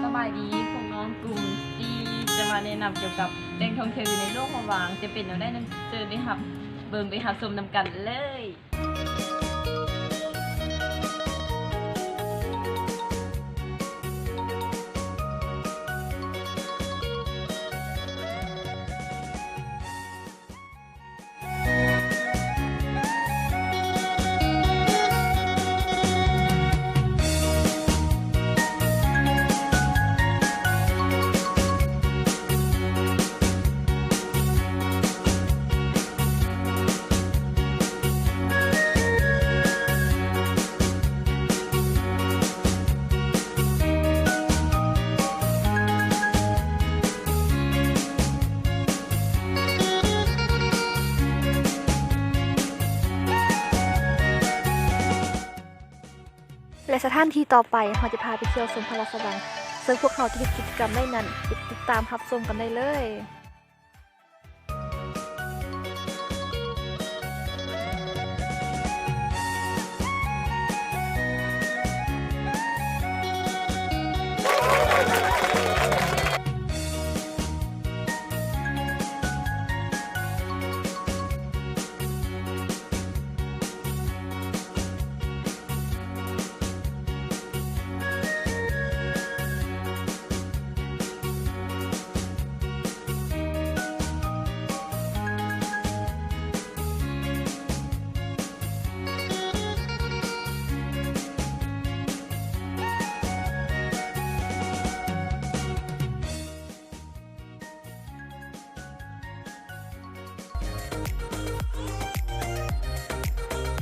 ສະບາຍດີ ພວກນ້ອງກຸ່ມທີ່ຈະມາແນະນຳກ່ຽວກັບແຫຼ່ງທ່ອງທ່ຽວຢູ່ໃນຫຼວງພະບາງ ຈະເປັນແນວໃດນັ້ນ ເຊີນໄປຮັບເບິ່ງ ໄປຮັບຊົມນຳກັນເລີຍ. ແລະ ສະຖານທີ່ຕໍ່ໄປ ເຮົາຈະພາໄປທ່ຽວຊົມພະລາຊະວັງ, ເຊິ່ງພວກເຮົາຈະເຮັດກິດຈະກຳໃດນັ້ນ ໄປຕິດຕາມຮັບຊົມກັນໄດ້ເລີຍ.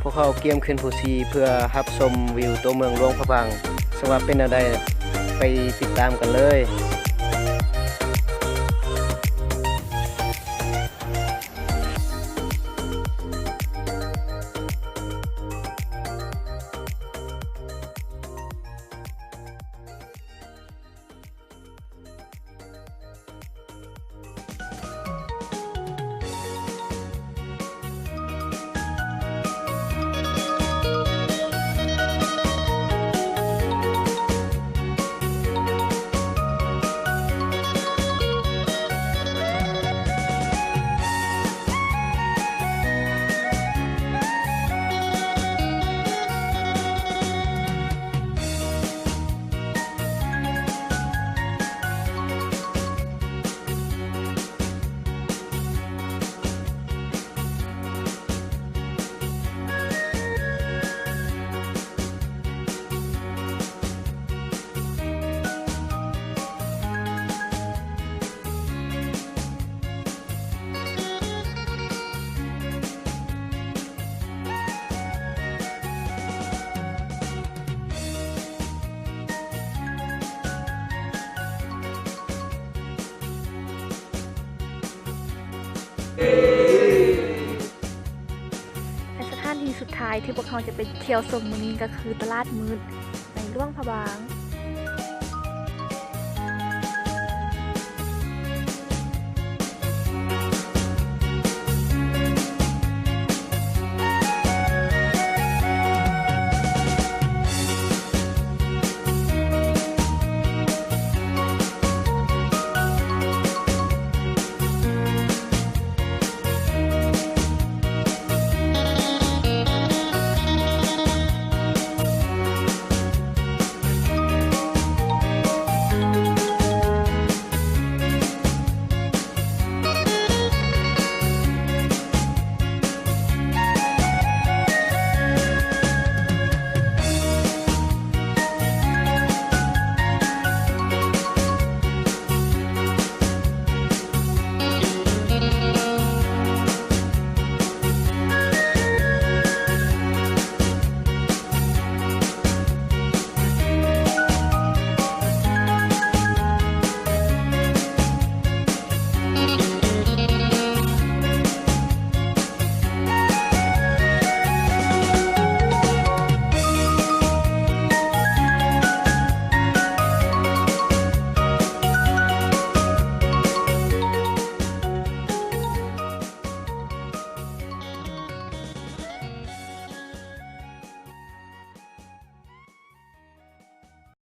ພວກເຮົາກຽມຂຶ້ນພູຊີເພື່ອຮັບຊົມວິວຕົວເມືອງຫຼວງພະບາງ, ເຊິ່ງວ່າເປັນແນວໃດ ໄປຕິດຕາມກັນເລີຍ. ແລະ ສະຖານທີ່ສຸດທ້າຍທີ່ພວກເຮົາຈະໄປທ່ຽວຊົມມື້ນີ້ກໍຄືຕະຫຼາດມືດໃນຫຼວງພະບາງ.